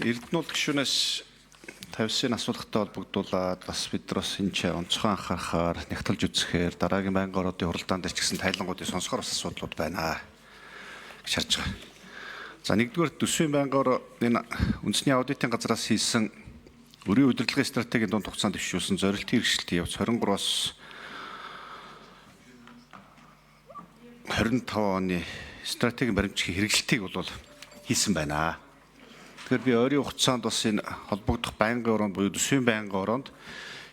Эрдэнэ улд гишүүнээс тавьсан асуулгатай холбогдуулаад бас бид нар бас энэ ч онцгой анхаарахаар нягталж үзэхээр дараагийн байнгын ороодын хуралдаан дээр ч гэсэн тайлангуудыг сонсохоор бас асуудлууд байна гэж харж байгаа. За нэгдүгээр төсвийн байнгын ороо энэ үндэсний аудитын газраас хийсэн өрийн удирдлагын стратегийн дунд хугацаанд дэвшүүлсэн зорилтын хэрэгжилтийн явц 23-аас 25 оны стратегийн баримтчгийн хэрэгжилтийг бол хийсэн байна. Тэгэхээр би ойрын хугацаанд бас энэ холбогдох байнгын ороонд буюу төсвийн байнгын ороонд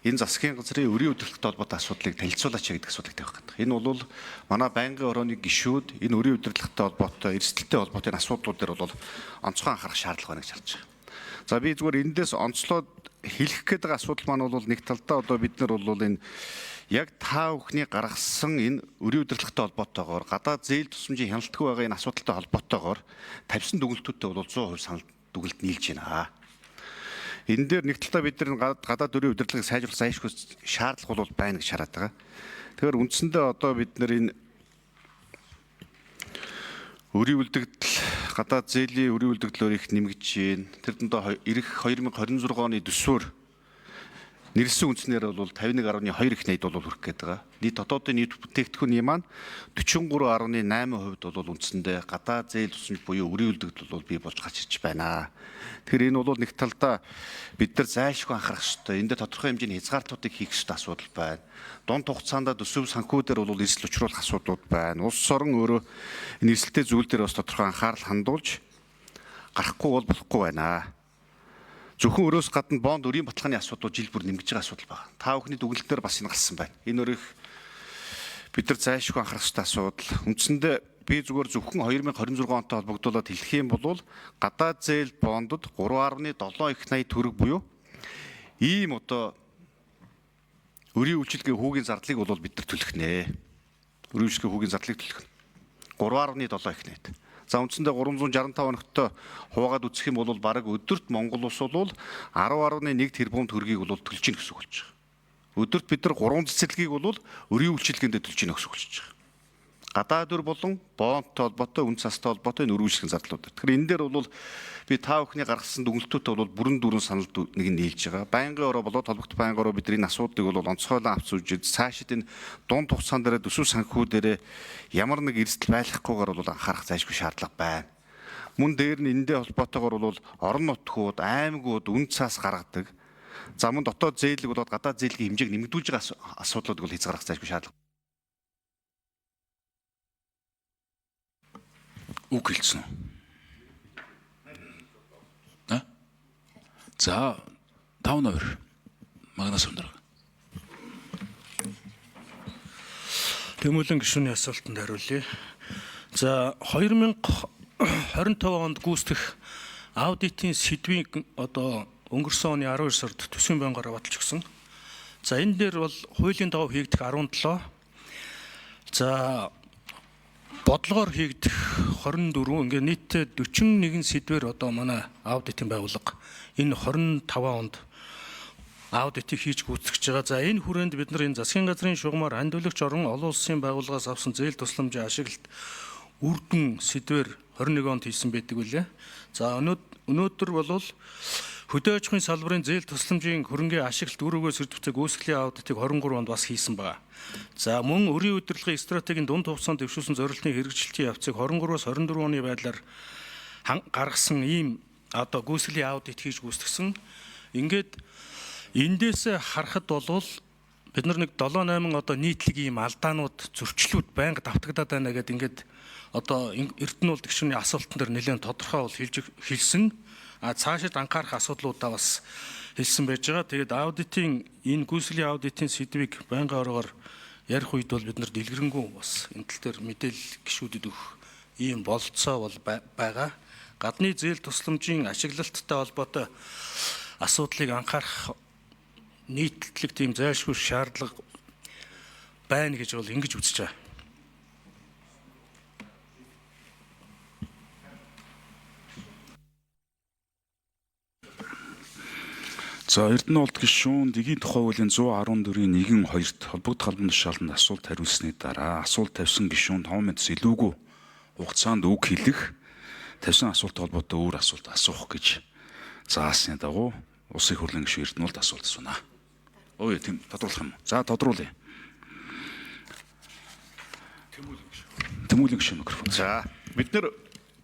энэ засгийн газрын өрийн удирдлагатай холбоотой асуудлыг танилцуулаач гэдэг асуудлыг тавих гэдэг. Энэ бол манай байнгын орооны гишүүд энэ өрийн удирдлагатай холбоотой, эрсдэлтэй холбоотой энэ асуудлууд дээр бол онцгой анхаарах шаардлага байна гэж харж байгаа. За би зүгээр эндээс онцлоод хэлэх гээд байгаа асуудал маань бол нэг талдаа одоо бид нар бол энэ яг та бүхний гаргасан энэ өрийн удирдлагатай холбоотойгоор гадаад зээл тусламжийн хяналтгүй байгаа энэ асуудалтай холбоотойгоор тавьсан дүгнэлтүүдтэй бол 100% санал дүгнэлт нийлж байна. Энэ дээр нэг талдаа бид нар гадаад өрийн удирдлагыг сайжруулах зайлшгүй шаардлага бол байна гэж хараад байгаа. Тэгэхээр үндсэндээ одоо бид нар энэ өрийн үлдэгдэл гадаад зээлийн өрийн үлдэгдлөөр их нэмэгдэж байна. Тэр дундаа ирэх 2026 оны төсвөр нэрсэн үндснээр бол 51.2 их найд бол хүрэх гээд байгаа. Нийт дотоодын нийт бүтээгдэхүүний маань 43.8% бол үндсэндээ гадаад зээл тусламж буюу өрийн үлдэгдэл бол бий болж гарч ирж байна. Тэгэхээр энэ бол нэг талдаа бид нар зайлшгүй анхаарах ёстой. Энд дээр тодорхой хэмжээний хязгаарлалтуудыг хийх ёстой асуудал байна. Дунд хугацаанд төсөв санхүү дээр бол эрсдэл учруулах асуудлууд байна. Улс орон өөрөө энэ эрсдэлтэй зүйл дээр бас тодорхой анхаарал хандуулж гарахгүй бол болохгүй байна. Зөвхөн өрөөс гадна бонд өрийн баталгааны асуудлууд жил бүр нэмэгдэж байгаа асуудал байна. Та бүхний дүгнэлтээр бас энэ гарсан байна. Энэ өрөх бид нар зайлшгүй анхаарах ёстой асуудал. Үндсэндээ би зүгээр зөвхөн 2026 онтой холбогдуулаад хэлэх юм бол гадаад зээл бондод 3.7 их 80 төгрөг буюу ийм одоо өрийн үйлчилгээ хүүгийн зардлыг бол бид нар төлөх нэ. Өрийн үйлчилгээ хүүгийн зардлыг төлөх. 3.7 их 80. За үндсэндээ 365 хоногтой хуваагаад үзэх юм бол бараг өдөрт Монгол улс бол 10.1 тэрбум төгрөгийг бол төлж гин гэсэн үг болж байгаа. Өдөрт бид нар 3 цэцэрлэгийг бол өрийн үйлчилгээндээ төлж гин гэсэн үг болж байгаа. Гадаад өр болон боонтой холбоотой, үн цастай холбоотой энэ өрийн үйлчилгээний зардлууд. Тэгэхээр энэ дээр бол би та бүхний гаргасан дүгнэлтүүдтэй бол бүрэн дүүрэн санал нэг нь нийлж байгаа. Байнгын ороо болоод холбогдох байнгын ороо бид энэ асуудлыг бол онцгойлон авч үзэж цаашид энэ дунд хугацаан дээр төсөв санхүү дээр ямар нэг эрсдэл байлгахгүйгээр бол анхаарах зайлшгүй шаардлага байна. Мөн дээр нь эндээ холбоотойгоор бол орон нутгууд, аймагуд үн цаас гаргадаг. За мөн дотоод зээлэг болоод гадаад зээлгийн хэмжээг нэмэгдүүлж байгаа асуудлуудыг бол хязгаарах зайлшгүй шаардлага. Үг хэлсэн үү? За 5-2 Магнаас өндөр. Тэмүүлэн гишүүний асуултанд хариулъя. За 2025 онд гүйцэтгэх аудитын сэдвийг одоо өнгөрсөн оны 12 сард төсвийн байнгаараа баталж өгсөн. За энэ дээр бол хуулийн дагуу хийгдэх 17, за бодлогоор хийгдэх 24, ингээ нийтдээ 41 сэдвээр одоо манай аудитын байгууллага энэ 25 онд аудитыг хийж гүйцэтгэж байгаа. За энэ хүрээнд бид нар энэ засгийн газрын шугамар андуулагч орон олон улсын байгууллагаас авсан зээл тусламжийн ашиглалт үр дүн сэдвээр 21 онд хийсэн байдаг үлээ. За өнөөдөр бол хөдөө аж ахуйн салбарын зээл тусламжийн хөрөнгийн ашиглалт үр өгөөс сэрдэвцээ гүйцэтгэлийн аудитыг 23 онд бас хийсэн байгаа. За мөн өрийн удирдлагын стратегийн дунд хугацаанд дэвшүүлсэн зорилтын хэрэгжилтийн явцыг 23-аас 24 оны байдлаар гаргасан ийм одоо гүйцэтгэлийн аудит хийж гүйцэтгсэн. Ингээд эндээс харахад бол бид нар нэг 7 8 одоо нийтлэг ийм алдаанууд, зөрчлүүд байнга давтагдаад байна гэдээ ингээд одоо Эрдэнэ улд гишүүний асуултан дээр нэлээд тодорхой бол хэлсэн. А цаашид анхаарах асуудлуудаа бас хэлсэн байж байгаа. Тэгээд аудитын энэ гүйцэтгэлийн аудитын сэдвийг байнгын ороогоор ярих үед бол бид нар дэлгэрэнгүй бас энэ тал дээр мэдээлэл гишүүдэд өгөх ийм бололцоо бол байгаа. Гадны зээл тусламжийн ашиглалттай холбоотой асуудлыг анхаарах нийтлэг тийм зайлшгүй шаардлага байна гэж бол ингэж үзэж байгаа. За Эрдэнэ улд гишүүн Дэгийн тухай хуулийн 114-ийн 1-2-т холбогдох албан тушааланд асуулт хариулсны дараа асуулт тавьсан гишүүн 5 минутаас илүүгүй хугацаанд үг хэлэх, тавьсан асуулттай холбоотой өөр асуулт асуух гэж Заасны дагуу Улсын их хурлын гишүүн Эрдэнэ болд асуулт асууна. Ой, тийм тодруулах юм уу? За тодруулъя. Тэмүүлэн гишүүн микрофон. За бид нэр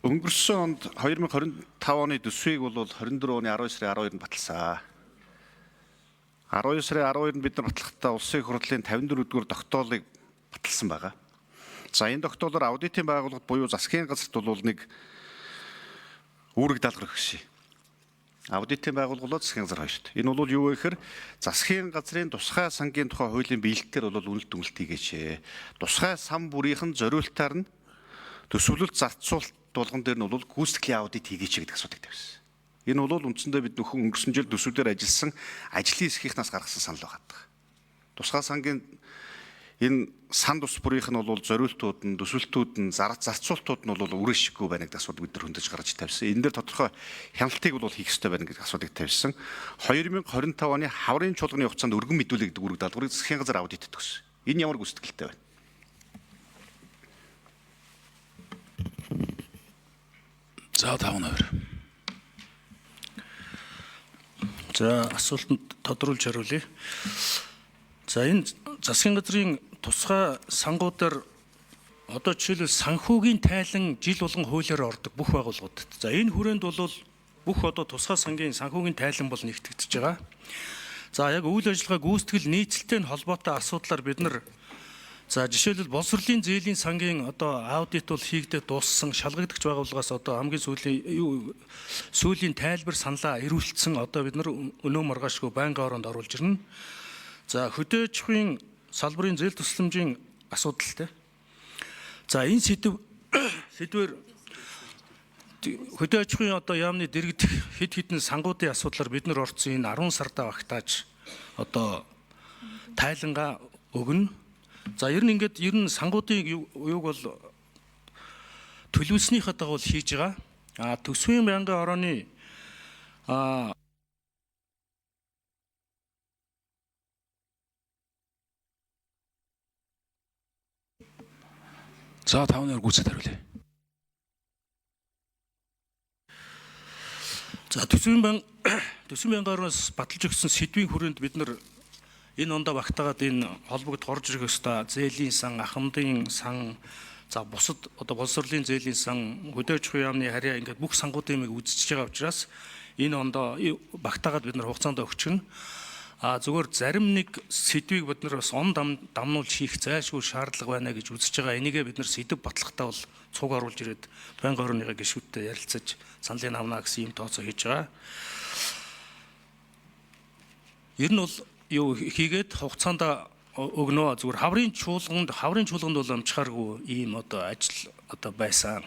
өнгөрсөн онд 2025 оны төсвийг бол 24 оны 19 сарын 12-нд баталсан. 19 сарын 12-нд бид нар батлахдаа Улсын их хурлын 54-р тогтоолыг баталсан байгаа. За энэ тогтоолоор аудитын байгууллагад буюу засгийн газарт бол нэг үүрэг даалгавар өгсөн. Аудитын байгууллагууд засгийн газар хоёрт. Энэ бол юу вэ гэхээр засгийн газрын тусгай сангийн тухай хуулийн биелэлтээр бол үнэлт дүнэлт хийгээч. Тусгай сан бүрийнх нь зориултаар нь төсөвлөлт зарцуулалт болгон дээр нь бол гүйцэтгэлийн аудит хийгээч гэдэг асуудыг тавьсан. Энэ бол үндсэндээ бид нөхөн өнгөрсөн жил төсвүүдээр ажилласан ажлын хэсгийнхнаас гаргасан санал байгаа. Тусгай сангийн энэ сан тус бүрийнх нь бол зориултууд нь, төсөлтүүд нь, зарцуултууд нь бол үрээшгүй байна гэдэг асуудал бид нар хөндөж гаргаж тавьсан. Энэ дээр тодорхой хяналтыг бол хийх ёстой байна гэдэг асуудыг тавьсан. 2025 оны хаврын чуулганы хугацаанд өргөн мэдүүлэх гэдэг үүрэг даалгаврыг засгийн газар аудитод өгсөн. Энэ ямар гүйцэтгэлтэй байна? За 5-2. За асуултанд тодруулж хариулъя. За энэ засгийн газрын тусгай сангуудаар одоо жишээлбэл санхүүгийн тайлан жил болгон хуулиар ордог бүх байгууллагуудад. За энэ хүрээнд бол бүх одоо тусгай сангийн санхүүгийн тайлан бол нэгтгэгдэж байгаа. За яг үйл ажиллагаа гүйцэтгэл нийцэлтэй нь холбоотой асуудлаар бид нар за жишээлбэл боловсролын зээлийн сангийн одоо аудит бол хийгдээд дууссан шалгагдагч байгууллагаас одоо хамгийн сүүлийн юу сүүлийн тайлбар саналаа ирүүлсэн одоо бид нар өнөө маргаашгүй байнгын ороонд оруулж ирнэ. За хөдөө аж ахуйн салбарын зээл тусламжийн асуудал те. За энэ сэдвээр хөдөө аж ахуйн одоо яамны дэргэдэх хэд хэдэн сангуудын асуудлаар бид нар орцсон энэ 10 сардаа багтааж одоо тайлангаа өгнө. За ер нь ингээд ер нь сангуудын юуг бол төлөвлөснийхээ дагуу хийж байгаа. А төсвийн байнгын орооны За 5-2 гүйцэд хариулъя. За төсвийн байнгын орноос баталж өгсөн сэдвийн хүрээнд бид нар энэ ондоо багтаагаад энэ холбогдох орж ирэх ёстой зээлийн сан, ахмадын сан, за бусад одоо боловсролын зээлийн сан, хөдөө аж ахуйн яамны харьяа ингээд бүх сангуудын юмыг үзчихэж байгаа учраас энэ ондоо багтаагаад бид нар хугацаанд өгчнө. А зүгээр зарим нэг сэдвийг бид нар бас он дамнуулж хийх зайлшгүй шаардлага байна гэж үзэж байгаа. Энийгээ бид нар сэдв батлахтаа бол цуг оруулж ирээд байнгын орныхоо гишүүдтэй ярилцаж саналыг авна гэсэн юм тооцоо хийж байгаа. Ер нь бол юу хийгээд хугацаанд өгнө. Зүгээр хаврын чуулганд бол амжихааргүй ийм одоо ажил одоо байсан.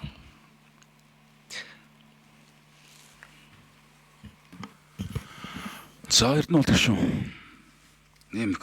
За Эрдэнэ болд гишүүн. Нэм